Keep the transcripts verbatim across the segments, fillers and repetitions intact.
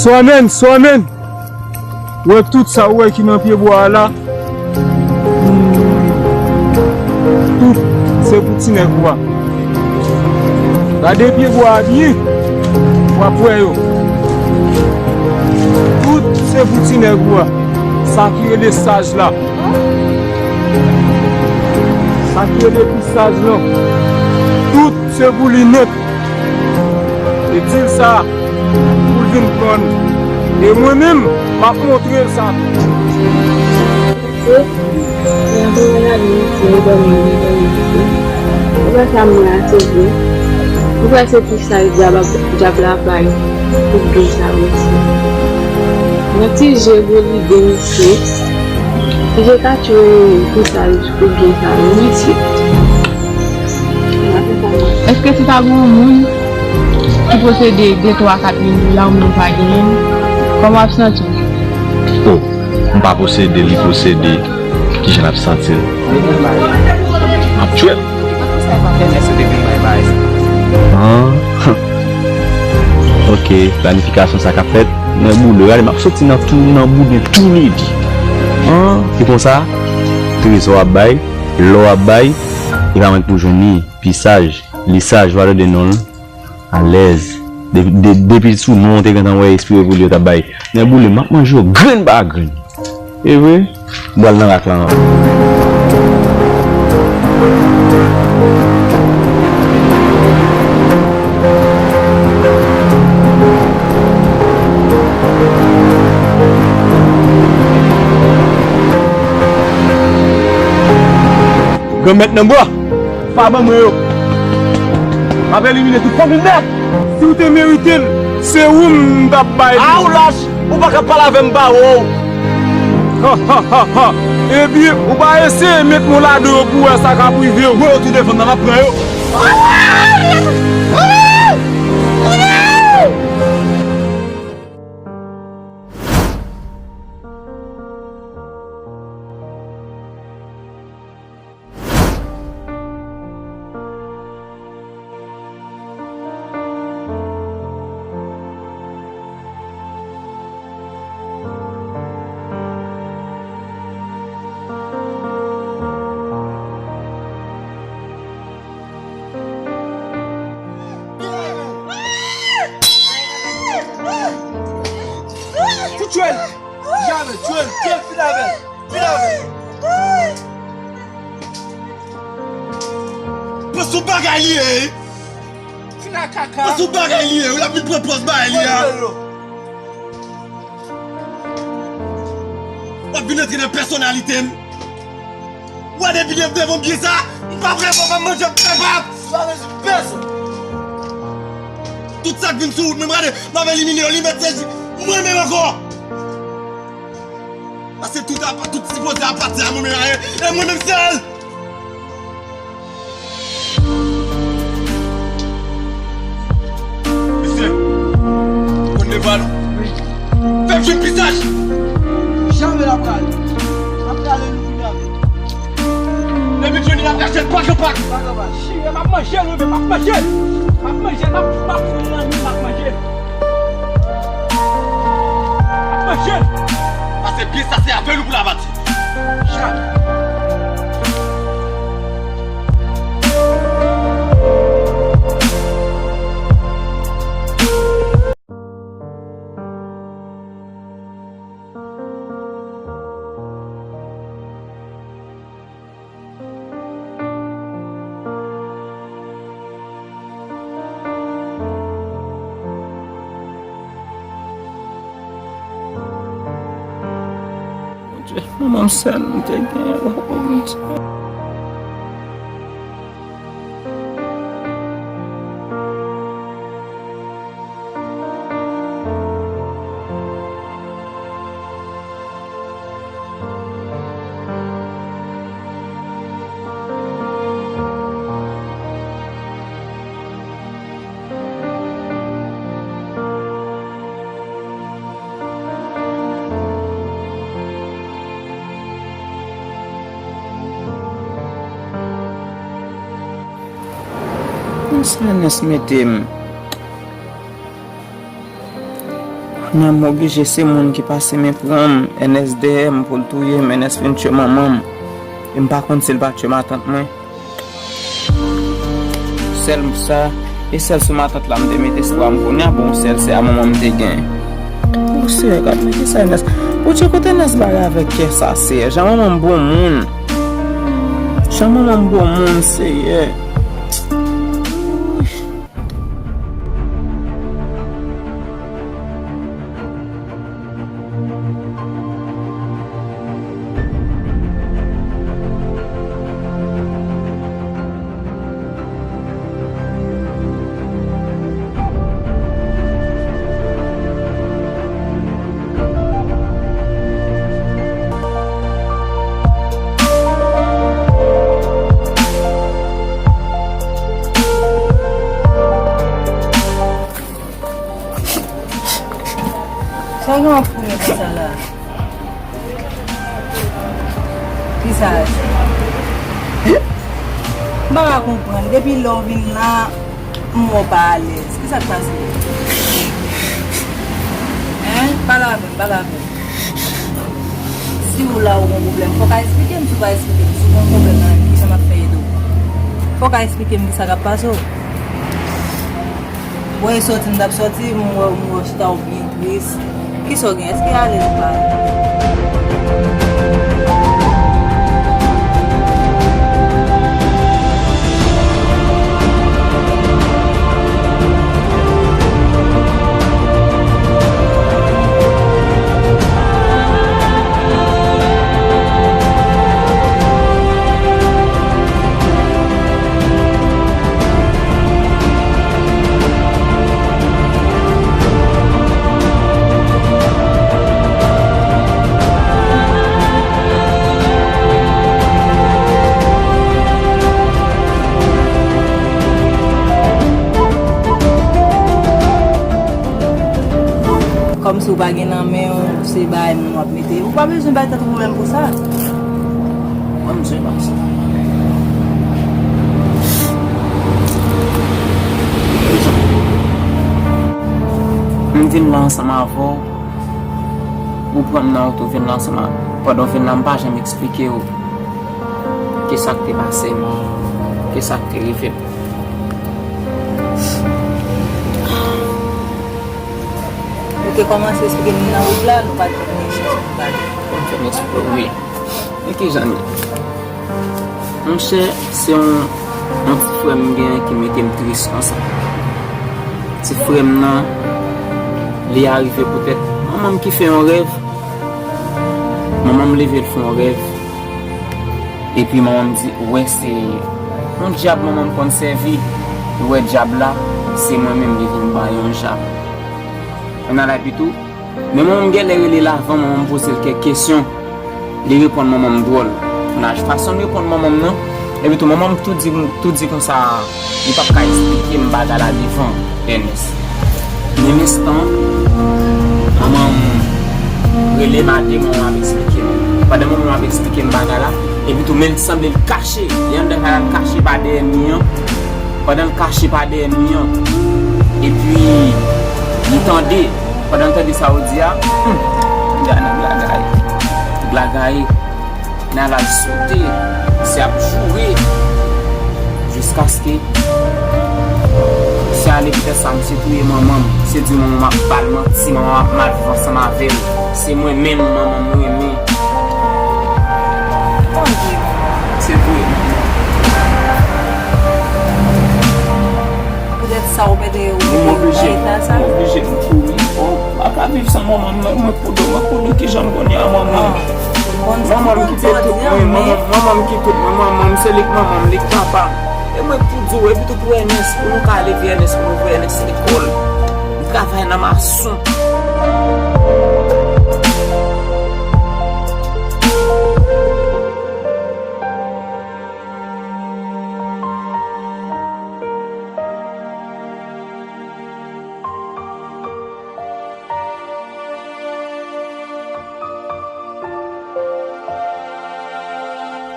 Twa menn, sò menn. Ou wè tout sa ou wè ki nan pye bwa a la? Hmm. Tout se pou ti nèg ou a. Gade pye bwa a byen, w ap wè yo. Tout se pou ti nèg ou a. Sa ki rele saj la. Sa ki rele pi saj lan. Tout se pou li nèt. E di l sa pou l vin pran nou. E mwen menm, m ap montre l sa tou. Mesye, lè mwen gade mesye, li dòmi, li dòmi tou. Ou wè sa m wè a, se vre. Ou wè se pi saj dyab ap, dyab la bay pou gen sa mesye. Nan ti je gwo lide mesye. Ti je ka tchwe pi saj pou gen sa mesye. Èske si ta gen yon moun ki posede de, twa, kat mil dola, ou menm pa genyen l, kòman w ap santi w? O, m pa posede l, li posede. Kijan l ap santi l? M ap tchwe l. Ah. Ok, planifikasyon sa k ap fèt. Mwen boule, gade, m ap soti nan tou, nan boule tou nèt. Ah, se konsa, trezò ap bay, lò ap bay, e pa mwen k pou jwenn li, pi saj. Li saj, valè de non l. Alèz. De, de, depi sou non, ou te gentan wè espire pou li yo t ap bay. Nèboule, m ap manje yo grenn pa grenn. E vre? M pral nan rak la ankò. Granmèt nan bwa! Pa ban mwen yo. M ap elimine tout fanmi l nèt. Si w te merite l, se ou m t ap bay li. A, ou lach, ou pa ka pale avè m, m pa wè w. Ha, ha, ha, ha. Ebyen, ou pa eseye met men w ladan yo pou w wè sa k ap rive w. Wè yo tou devan m nan, m ap pran yo. Fout tchwe l! Jamè, tchwe l, tchwe l, fini avè l, fini avè l. Pran sou bagay li ye. Fini ak kaka. Pran sou bagay li ye, w ap vin pran pòz bagay li a. W ap vin antre nan pèsonalite m. Ou wè depi devan byen sa, m pa prè, m pa manje, m pa. Ou pa bezwen pèsonn. Tout sa k vin sou wout mwen, m gade, m ap elimine yo, li mèt sezi. Mwen menm ankò. Paske tout a, tout sipoze a pati a mwen menm ayen. E mwen menm sèl. Mesye, konn devwa nou? Wi. Fè m jwenn pi saj. Jamè l ap prale. L ap prale, nou fini avè l. Depi l jwenn li, l ap rache l pak an pak. Pak an pak. Chire, m ap manje l, wi, men m ap manje l. M ap manje l, m ap, m ap fouye nan mi, m ap manje l. M ap manje l. Pase byen sa, se avè nou pou l ap pati. Jamè. Bondye, manman m sèl m te genyen, o Bondye. Konsa Ernest mete m. Kounya m oblije se moun ki pase men pran m, Ernest dèyè m pou l touye m, Ernest vin tchwe manman m. E m pa konn si l pa tchwe matant mwen. Sèl sa, e sèl sou matant la m te met espwa m kounya, bon, sèl se a manman m te gen. O Seyè, gad men kisa Ernest. Bondye, kote Ernest bare avèk kè sa, Seyè? Jan manman m bon moun. Jan manman m bon moun, Seyè. Sa gen w ap fouye konsa la? Kisa? M pa ka konprann. Depi lè w vin la, m wè w pa alèz. Kisa k pase? Hein? Pale avè m, pale avè m. Si w la ou gon pwoblèm, fò w ka eksplike m. Si w pa eksplike m, si w gon pwoblèm nan men m, kijan m ap fè ede w? Fò w ka eksplike m kisa k ap pase w. Bon, e sòti m t ap sòti, m wè, m wè w chita w byen tris. Kisa w gen? Èske w alèz ou pa alèz? Kòmsi w pa gen nan men w, se bagay moun w ap mete. Ou pa bezwen bay tèt ou pwoblèm pou sa. Mwen, m se pa sa. M vin la ansanm avè w. Ou pran m nan wout, ou vin la ansanm a, pandan w vin la, m pa janm eksplike w kisa k te pase m, kisa k te rive m. Ou te kòmanse eksplike m nan wout la, nou pa t gen chans pou n pale. Ou te eksplike, wi. E kijan l ye? Monchè, se yon, yon ti frè m genyen ki mete m tris konsa. Ti frè m nan, li arive poutèt manman m ki fè yon rèv. Manman m leve, l fè yon rèv. Epi manman m di, wè se yon dyab manman m konn sèvi. Li wè dyab la, se mwen menm li vin ba yon dyab. Ann al epi tou, men manman m genlè rele l avan, manman m poze l kèk kesyon. Li reponn manman m dwòl. Nan fason l reponn manman m nan, epi tou manman m tou di, tou di konsa, li p ap ka eksplike m bagay la devan Ernest. Menm enstan, manman m rele m, ade manman m ap eksplike m. Pandan manman m ap eksplike m bagay la, epi tou men l sanble l kache, li anndan kay la, l kache pa dèyè mi an. Pandan l kache pa dèyè mi an, epi li tande, pandan l tande sa yo di a, hmm, gade nèg la gaye. Nèg la gaye, nèg la sote, misye ap joure, jiskaske misye ale pou fè sa, misye touye manman m, misye di manman m ap ba l manti, manman m ap mal viv ansanm avè l, se mwen menm manman m renmen. Tande. Se vre. Poutèt sa ou mete, ou mete yo nan eta sa? M oblije, m oblije m kouri. Oh, m pa ka viv san manman m, mwen, mwen pou dou, mwen pou dou, kijan m konnen a manman m? Manman m kite tout mwen, manman, manman m ki tout mwen, manman m se li k manman m, li k papa m. E mwen pou dou, epi tou pou Ernest, pou nou ka leve Ernest, pou nou voye Ernest lekòl. M travay nan mason.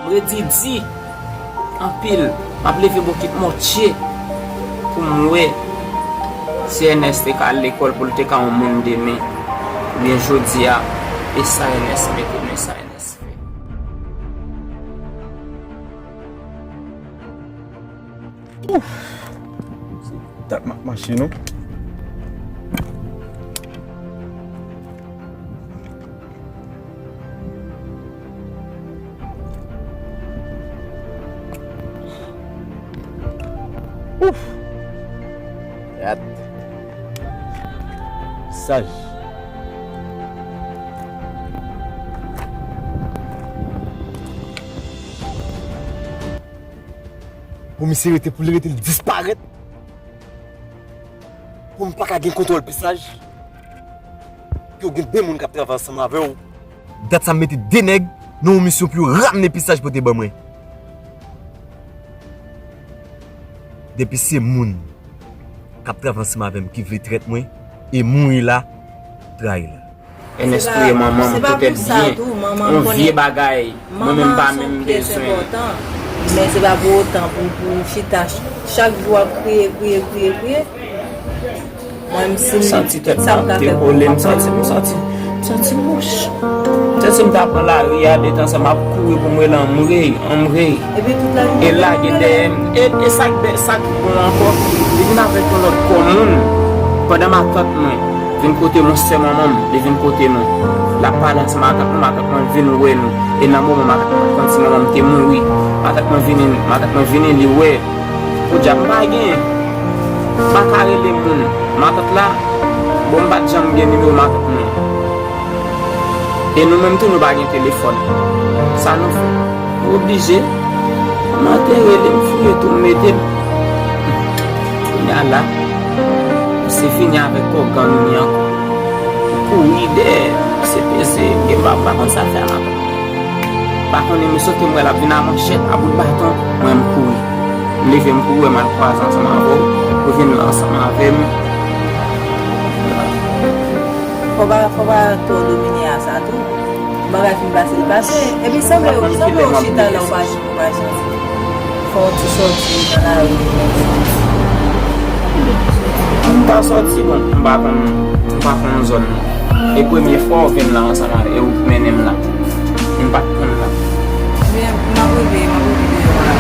M redi di anpil, m ap leve bokit Bondye pou m wè si Ernest te ka al lekòl, pou l te ka yon moun demen. Ebyen, jodi a, e sa Ernest mete m, e sa Ernest fè. Ouf! Se dat m ap mache, non. Ouf! Gad. Saj. Pou misye rete, pou li rete, li disparèt. Pou m pa ka gen kontwòl Pisaj. Ke w gen de moun k ap travay ansanm avè w. Dat sa m mete de nèg nan yon misyon pou yo ramne Pisaj pote ban mwen. Depi se moun k ap travay ansanm avè m ki vle trèt mwen, e mouri la, trayi la. Ernest touye manman m poutèt byen. Yon vye bagay. Mwen menm pa menm bezwen. Men se pa pou otan pou, pou chita ch-, chak jou ap kriye, kriye, kriye, kriye. Mwen, m si m santi tèt m ap debole, m santi, m santi, m santi mouch. M santi m ta pran lari a, detan sa m ap kouri pou m rele anmre, anmre. E lage dèyè m. E, e sa k bè, sa k bon ankò, li vin avèk yon lòt kò moun. Pandan matant mwen vin kote mwen, sè manman m, li vin kote nou. L ap pale ansanm ak matant mwen, matant mwen vin wè nou. E nan moman matant mwen konn si manman m te mouri, matant mwen vini, matant mwen vini, li wè. Podyab, m pa gen. M pa ka rele moun. Matant la, bon, m pa t janm gen nimewo matant mwen. E nou menm tou, nou pa gen telefòn. Sa nou fè? Nou oblije. Kòman te rele m, fouye tou, m mete m. Kounye a la, se fini avèk kò gang li ankò. Kouri dèyè, se peze, m gen pa, m pa konn sa fè a matant. Pa konnen, m sote, m wè l ap vin a manchèt, a bout baton, mwen m kouri. M leve, m kouri, wè m al kwaze ansanm avè w, ou vin la ansanm avè m. Fò pa, fò pa twò domine a sa tou. Bagay fin pase, l pase. Epi sanble, sanble w chita la, ou pa, ou pa janti. Fò w ti sòti nan lari. M pa sòti, bon, m pa konn, m pa konn zòn nan. E premye fwa w vin la ansanm avè, e ou mennen m la. M pa t konn la. Ebyen, m ap rive, m ap rive deyò la.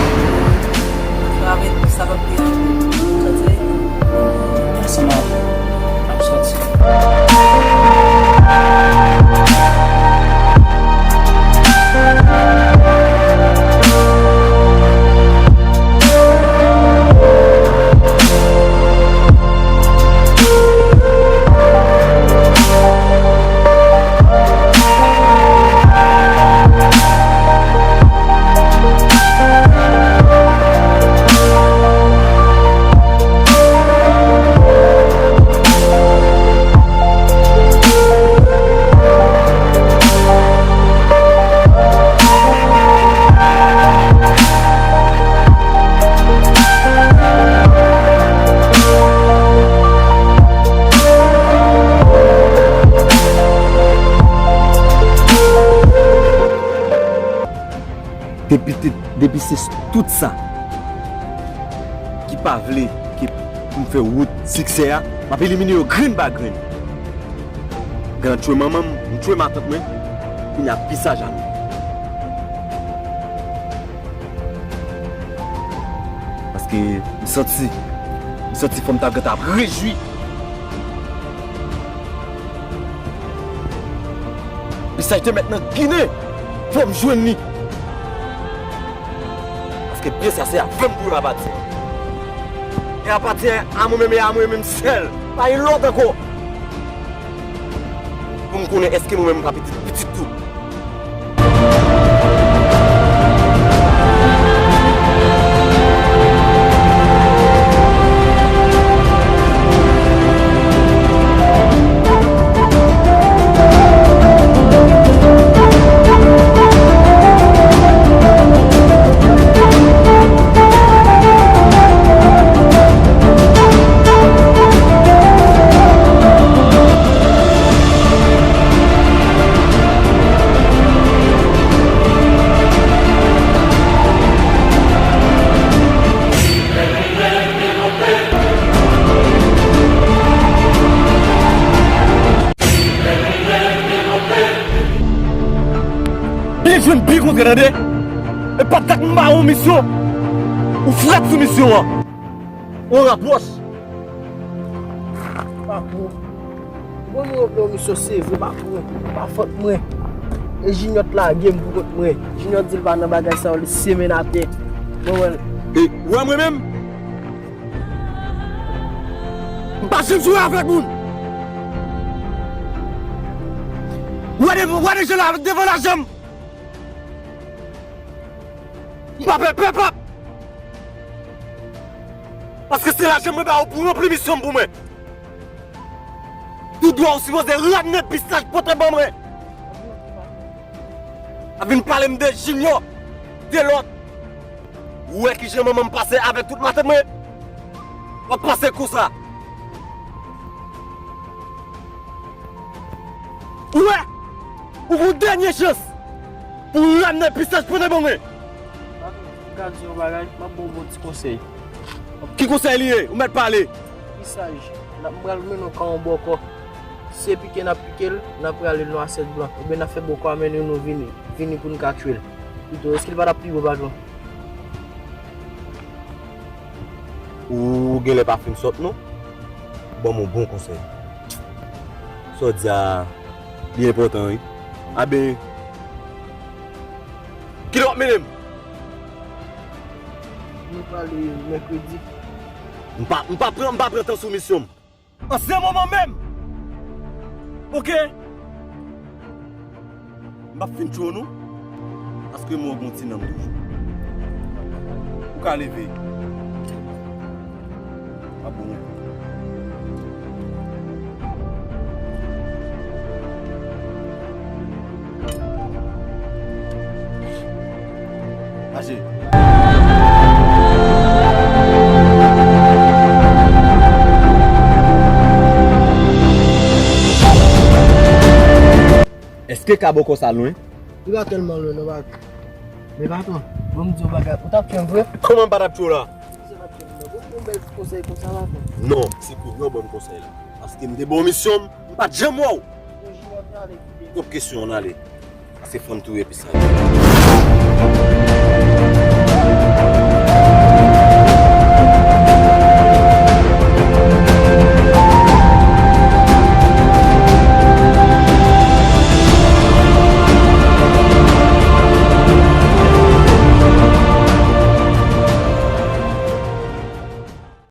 Sa va, sa va pi anpil. Sòti. Ansanm avè m. M ap sòti. Depi, depi se tout sa ki pa vle ke pou m fè wout siksè a, m ap elimine yo grenn pa grenn. Gran tchwe manman m, m tchwe matant mwen, kounye a Pisaj a nou. Paske m santi, m santi fò m ta gentan ap rejwi. Pisaj te mèt nan Ginen, fò m jwenn li. Paske byen sa se avè m pou yo apatyen. E apatyen a mwen menm e a mwen menm sèl. Pa gen lòt ankò. Pou m konnen èske mwen menm m pa pitit pitit tou. Jwenn byen kontre, tande. E pa t ak m ba ou misyon. Ou frèt sou misyon an. Ou rapwòch. Patwon. Bon, nou ranpli yon misyon, se vre, patwon. Pa fòt mwen. E Junior t lage m pou kont mwen. Junior di l pa nan bagay sa yo, li semen atè. Mwen wè l. E, ou wè mwen menm? M pa janm joure avèk moun. Ou wè devan, ou wè deja la, devan lajan m. M pa pè pèp ap. Paske se lajan mwen ba ou pou ranpli misyon m pou mwen. Tout dwa ou sipoze ramne pistach pote ban mwen. A vin pale m de Junior, de lòt. Ou wè kijan manman m pase avèk tout matant mwen? W ap pase konsa. Ou wè? Ou gon dènye chans pou w ramne pistach pote ban mwen. Patwon, m ka di yon bagay, m ap ba w bon ti konsèy. Ki konsèy li ye? Ou mèt pale. Pi saj, n ap pral mennen w ka yon bòkò. Si se pike n ap pike l, n ap rale l nan asyèt blan. Oubyen n ap fè bòkò a mennen nou vini, vini pou n ka tchwe l. Pito, èske l pa t ap pi bon, patwon? Ou genlè pa fin sòt non. Ban m yon bon konsèy. Sa w di a, li enpòtan wi. Aben, kilè w ap mennen m? Nou pale mèkredi. M pa, m pa pran, m pa pran tan sou misyon m. An se moman menm. Oke? M p ap fin tchwe w non. Paske mwen gon ti nanm toujou. Ou ka leve. M ap bon. Mache. Èske ka bòkò sa lwen? Li pa tèlman lwen non, bak. Men patwon, bon, m di yon bagay, ou t ap tchwe m vre? Kòman m pa t ap tchwe w la? Kisa t ap tchwe m nan? Bon, bon, bèl ti konsèy konsa, patwon. Non, se kou yo ban m konsèy la. Paske m te ba w misyon m, m pa t janm wè w. Bon, Junior, ann ale, kite m. Twòp kesyon, ann ale. Se fanm tou epi sa.